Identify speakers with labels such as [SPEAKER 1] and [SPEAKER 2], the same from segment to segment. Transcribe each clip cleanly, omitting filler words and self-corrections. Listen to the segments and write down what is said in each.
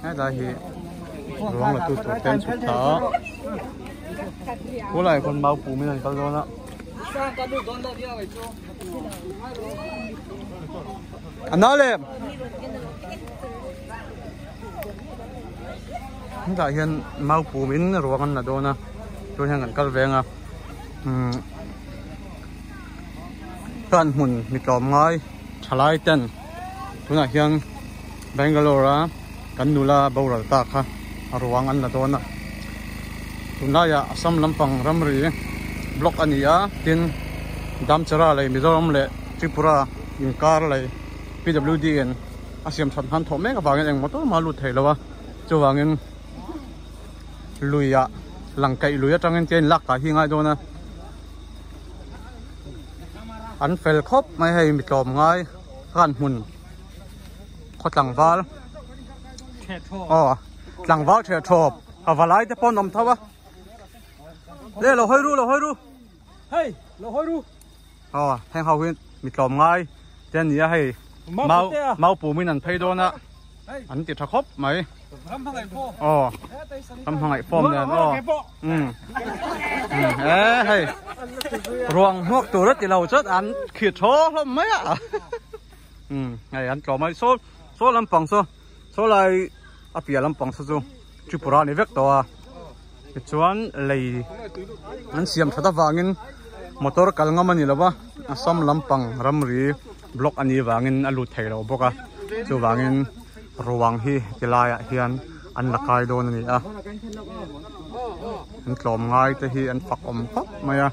[SPEAKER 1] Hetlai hi ruang la tu tur te an chhuk thla a khulai khawn mau pum in an kal dawn a. A na le hetah hian mau pum in ruang an la dawn a tun hian kan kal veng a umm tan hmun mi tlawm ngai thalai ten tunah hian Bangalore a kan nula boral ta kha a ruang an la dawn a tunlaiah Assam lampang ramri block a ni a tin Damchara leh Mizoram leh Tripura inkar leh P_W_D in a siam that hman thawh mek avangin eng motor mah a lut thei lo a chuvangin luiah langkaih lui atangin chian lak kai hi a ngai dawn a an fel khawp mai hei mi tlawm ngai khan hmun khaw tlangval aw tlangval theh thawp a valai te pawh an awm tho a le lo hawi ru lo hawi ru
[SPEAKER 2] hei lo hawi ru
[SPEAKER 1] aw heng ho hi mi tlawm ngai te an ni a hei mau mau pum in an phei dawn a an ti tha khawp mai aw ram hmangaih form nen aw um e hei ruang hmuak tur a ti lo chuan an khi thaw hlawm mai a um hei an tlawm a saw saw lampang saw saw lai a piah lampang saw chu Tripura a ni vek tawh a tichuan lei an siam that avangin motor kal ngam a ni lo va Assam lampang ramri block a nih vangin a lut thei lo bawk a chuvangin ruang hi ti laiah hian an la kai dawn a ni a an tlawm ngai te hi an fak awm khawp mai a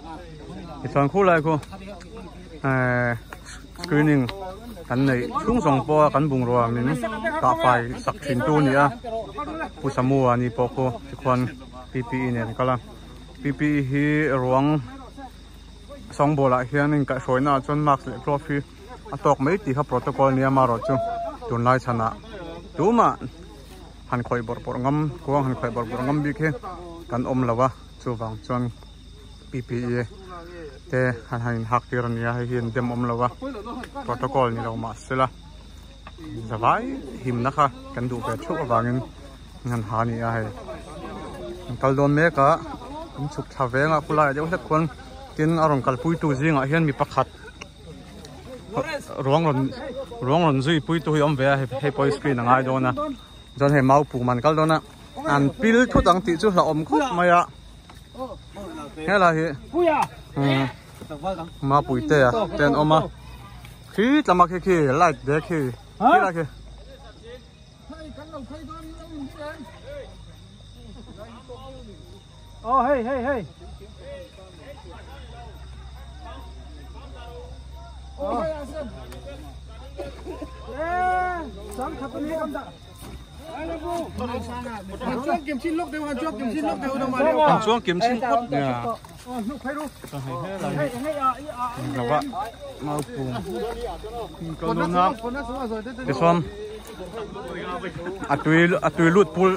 [SPEAKER 1] tichuan khulai khu ehh screening kan neih chhung zawng pawh a kan bungrua min kah fai sak thin tu a ni a Pu Samua ni pawh khu tikhuan P_P_E nen an kal a P_P_E hi ruang sawngbawl ah hian inkaihhruai naah chuan mask leh glove hi a tawk mai tih kha protocol nia amaherawh chu tunlai chhanah tumah han khawih bawrh bawrh ngam kuang han khawih bawrh bawrh ngam bik hi kan awm lo a chuvang chuan P_P_E te han han inhak tir a nia hei hi an dem awm lo a protocol ni lo mahsela zavai himna kha kan duh ve theuh avangin an ha a ni a hei an kal dawn mek a an chhuk thla veng a khulaiah deuh hlek khuan tin a rawn kalpui tu zingah hian mi pakhat ruang rawn ruang rawn zui pui tu hi a awm ve a hei pawh hi screen a ngai dawn a chuan hei mau pum an kal dawn a an pil thut ang tih chu hlauhawm khawp mai a helai hi Mapuitea te an awm a khi tlama khi khi light de khi khi lai khi.
[SPEAKER 2] Oh hey hey hey. Oh. Eh, sang khat ni kam da.
[SPEAKER 1] An chuang kim chin phawt nia. Lova mau pum kal dawn a tichuan a tui a tui lut pul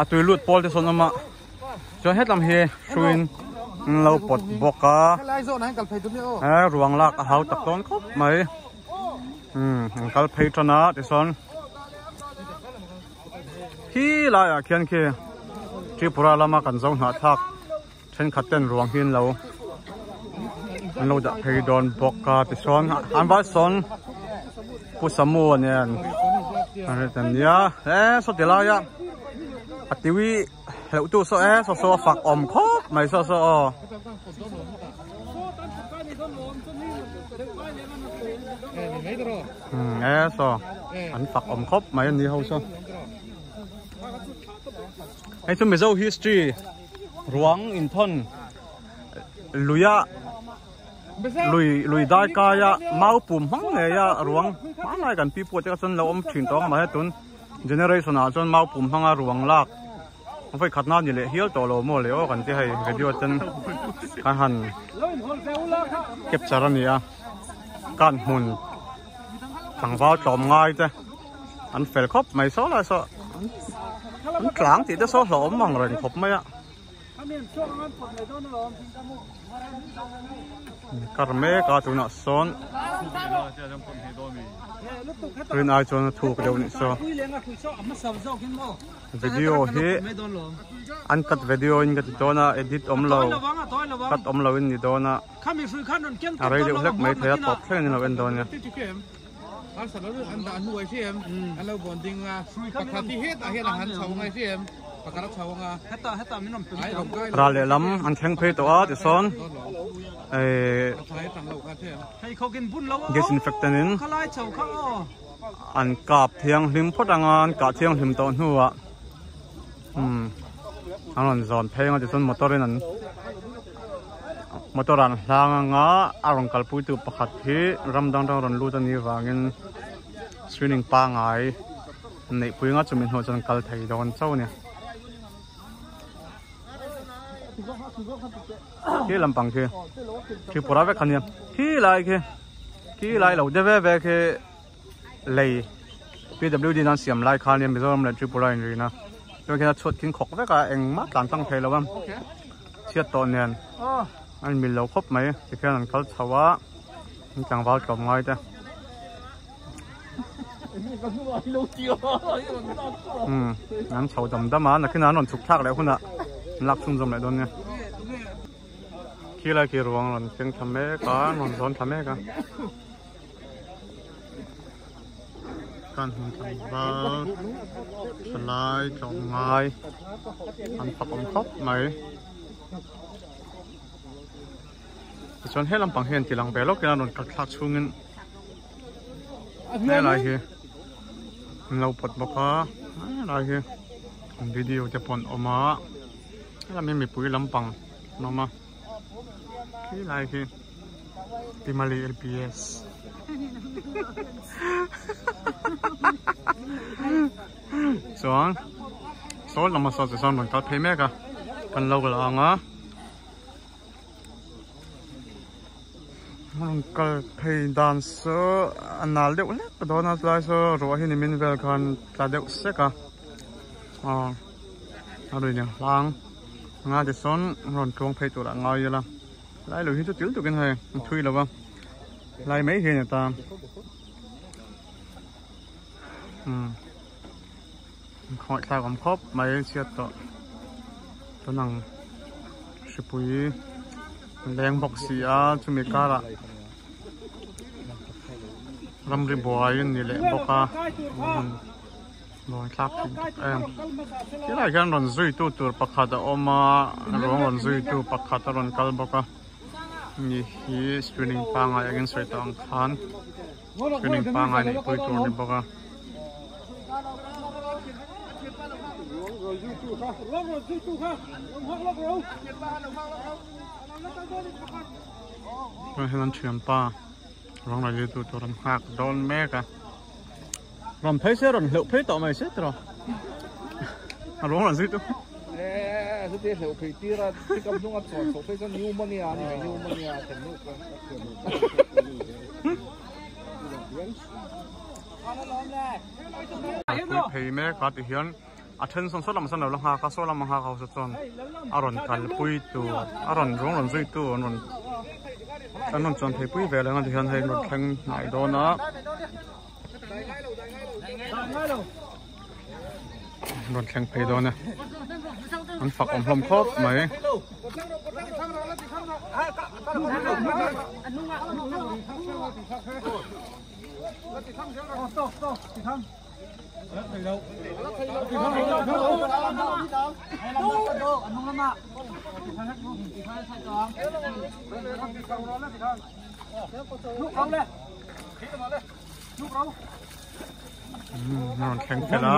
[SPEAKER 1] a tui lut pawl te sawn awm a chuan hetlam hi hruiin an lo pawt bawk a he ruang lak a hau tak dawn khawp mai umm an kal phei tan a tichuan khi laiah khian khi Tripura lama kan zo hnahthlak. Thenkhat ten ruang hi an lo an lo dah phei dawn bawk a tichuan an vai sawn Pu Samua nen an ret an nia he saw ti laia a tiwi hleuh tu saw e saw saw a fak awm khawp mai saw saw aw. E saw an fak awm khawp mai an ni ho saw hei chu Mizo history. Ruang inthawn luia lui lui dai kaia mau pum hmang ngeia ruang hmanlai kan pi pawh te kha chuan lo awm thin tawh ang mahse tun generation ah chuan mau pum hmanga ruang lak vawi khat na ni leh hial tawh lo maw le aw kan ti hei video ten kan han capture a ni a kan hmun tlangval tlawm ngai te. An fel khawp mai saw lai saw an tlang tih te saw hlauhawm ang reng khawp mai a. Kar mek a tunah sawn rin ai chuan a thuk deuh nih saw video hi an cut video in ka ti dawn a edit awm lo cut awm lo in ni dawn a a rei deuh hlek mai thei a tawp thleng in lo en dawn nia. Ral lehlam an thleng phei tawh a tisawn eh disinfectant in an kap thianghlim phawt anga an kah thianghlim tawh hnuah umm an rawn zawn phei anga tichuan motor in an motor an hlang anga a rawn kalpui tu pakhat hi ram dang dang rawn lut a nih vangin screening pangai neihpui anga chumi hnuah chuan kal thei dawn chauh a ni. Khi lampang khi Tripura vek a nia khi lai khi khi lai lo de ve ve khi lei PWD nan siam lai khan nia Mizoram leh Tripura in rin a chuan khian a chhuat khin khawk vek a engmah tlan tlang thei lo a chhiat tawh nen a in mil lo khawp mai tikhian an kal chho a an tlangval tlawm ngai te umm an chho dam dam a nakin an rawn chhuk thlak leh hunah an lak chhunzawm leh dawn nia khilai khi ruang rawn keng thla mek a rawn zawn thla mek a. Kan hmun tlangval thalai tlawmngai an fak awm khawp mai tichuan he lampang hian ti lang ve lawk ila rawn kal thlak chhungin helai hi an lo pawt bawk a helai hi an video te pawh an awm a helami mipui lampang an awm a khilai khi. Timali LPS chuan saw lama saw chu sawn rawn kal phei mek a kan lo la ang a rawn kal phei dan saw a nal deuh hlek a dawn a chulai saw ruah hi nimin vel khan tla deuh sek a aw a lui nen hlang anga tisawn rawn tluang phei tur ah ngai ila. Lai lo hi chu til tukin hei an thui lo va lai mai hi a ni ta umm khawngaih thlak awm khawp mai chhiat tawh tun ang hripui leng bawk si a chumi karah ramri buai a ni leh bawk a. Lawi thlak thin tak em. Tilai hian rawn zui tu tur pakhat a awm a, ruang rawn zui tu pakhat a rawn kal bawk a. Ni hi screening pangai angin sawi tawh ang khan screening pangai neih pui tur a ni bawk a. Tunah hian an thianpa ruang rawn zui tu tur an nghak dawn mek a. Rawn phei se rawn hleuh phei tawh mai se tiraw a ruang rawn zui tu
[SPEAKER 3] Eh chu te hleuh phei tir a pick up hnung a chuan chhoh phei chuan pneumonia a ni mai pneumonia a thlen nup a
[SPEAKER 1] Pui phei mek a ti hian a then sawn saw lam sawn lo la nghak a saw lam a nghak ho saw chuan a rawn kalpui tur a rawn ruang rawn zui tu an rawn an rawn chuan phei pui ve leh ang a ti hian hei an rawn thleng hnai dawn a. Rawn thleng phei dawn e an fak awm hlawm khawp mai. Rawn thleng fel a.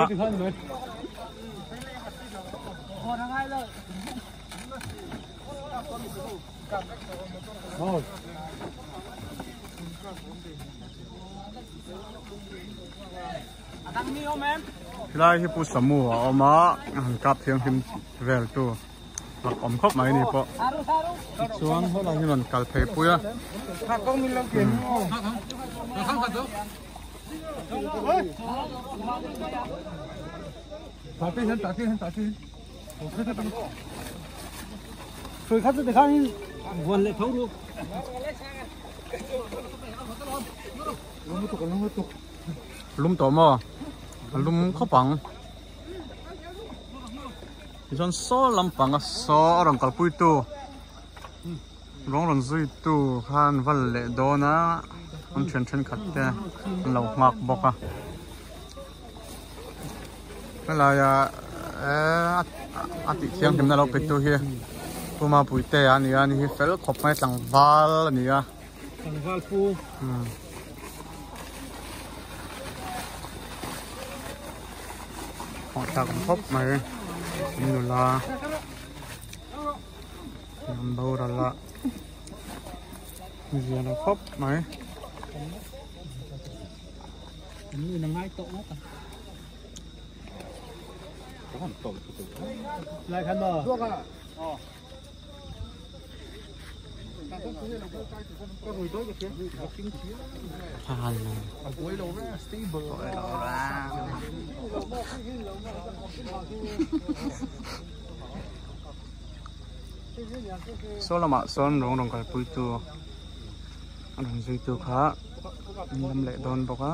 [SPEAKER 1] Helai hi Pu Samu a awm a, a han kap thianghlim vel tu rak awm khawp mai ni pawh. Tichuan helai hi rawn kal phei pui a.
[SPEAKER 2] Hrui kha chu tikhanin vuan leh tho ru.
[SPEAKER 1] Lum tawh maw? A lum khawp ang. Tichuan saw lampanga saw a rawn kalpuitu rawng rawn zuitu khan val leh dawn a an thian thenkhat te an lo nghak bawk a. Helaia eee a tih thianghlimna lo pe tu hi Pu Mapuitea a ni a ni hi fel khawp mai tlangval a ni a.
[SPEAKER 2] Tlangval pu.
[SPEAKER 1] Nghawh thlak ang khawp mai an nula an boral a zia lo khawp mai.
[SPEAKER 2] Lai khan maw?
[SPEAKER 1] Saw lamah sawn rawng rawn kalpui tu a rawn zui tu kha an lam leh dawn bawk a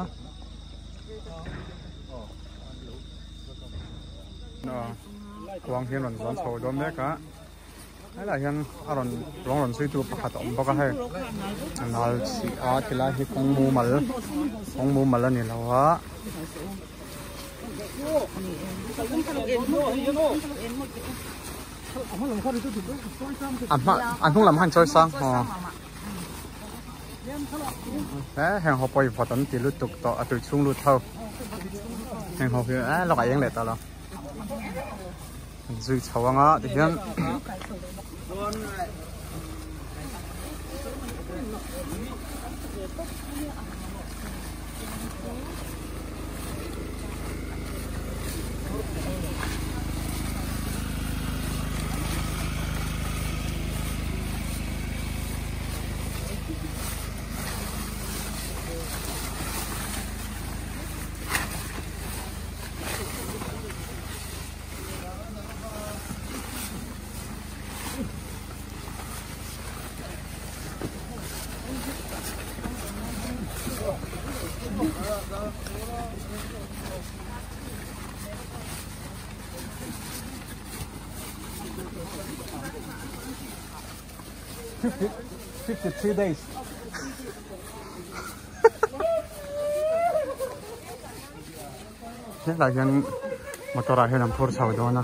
[SPEAKER 1] kuang hian rawn zuan chho dawn mek a. Helaiah hian a rawn ruang rawn chhuitu pakhat a awm bawk a hei a nal chih a tilai hi kawng mumal kawng mumal a ni lo a. A hma a hnung lam khan chawi sang aw he heng ho pawh hi vawt an ti lutuk tawh a tui chhung lut ho heng ho hi eh lawk ah eng leh tawh lo. Zui chho anga tihian 53 days. Helai hian motor ah hian an phur chho dawn a.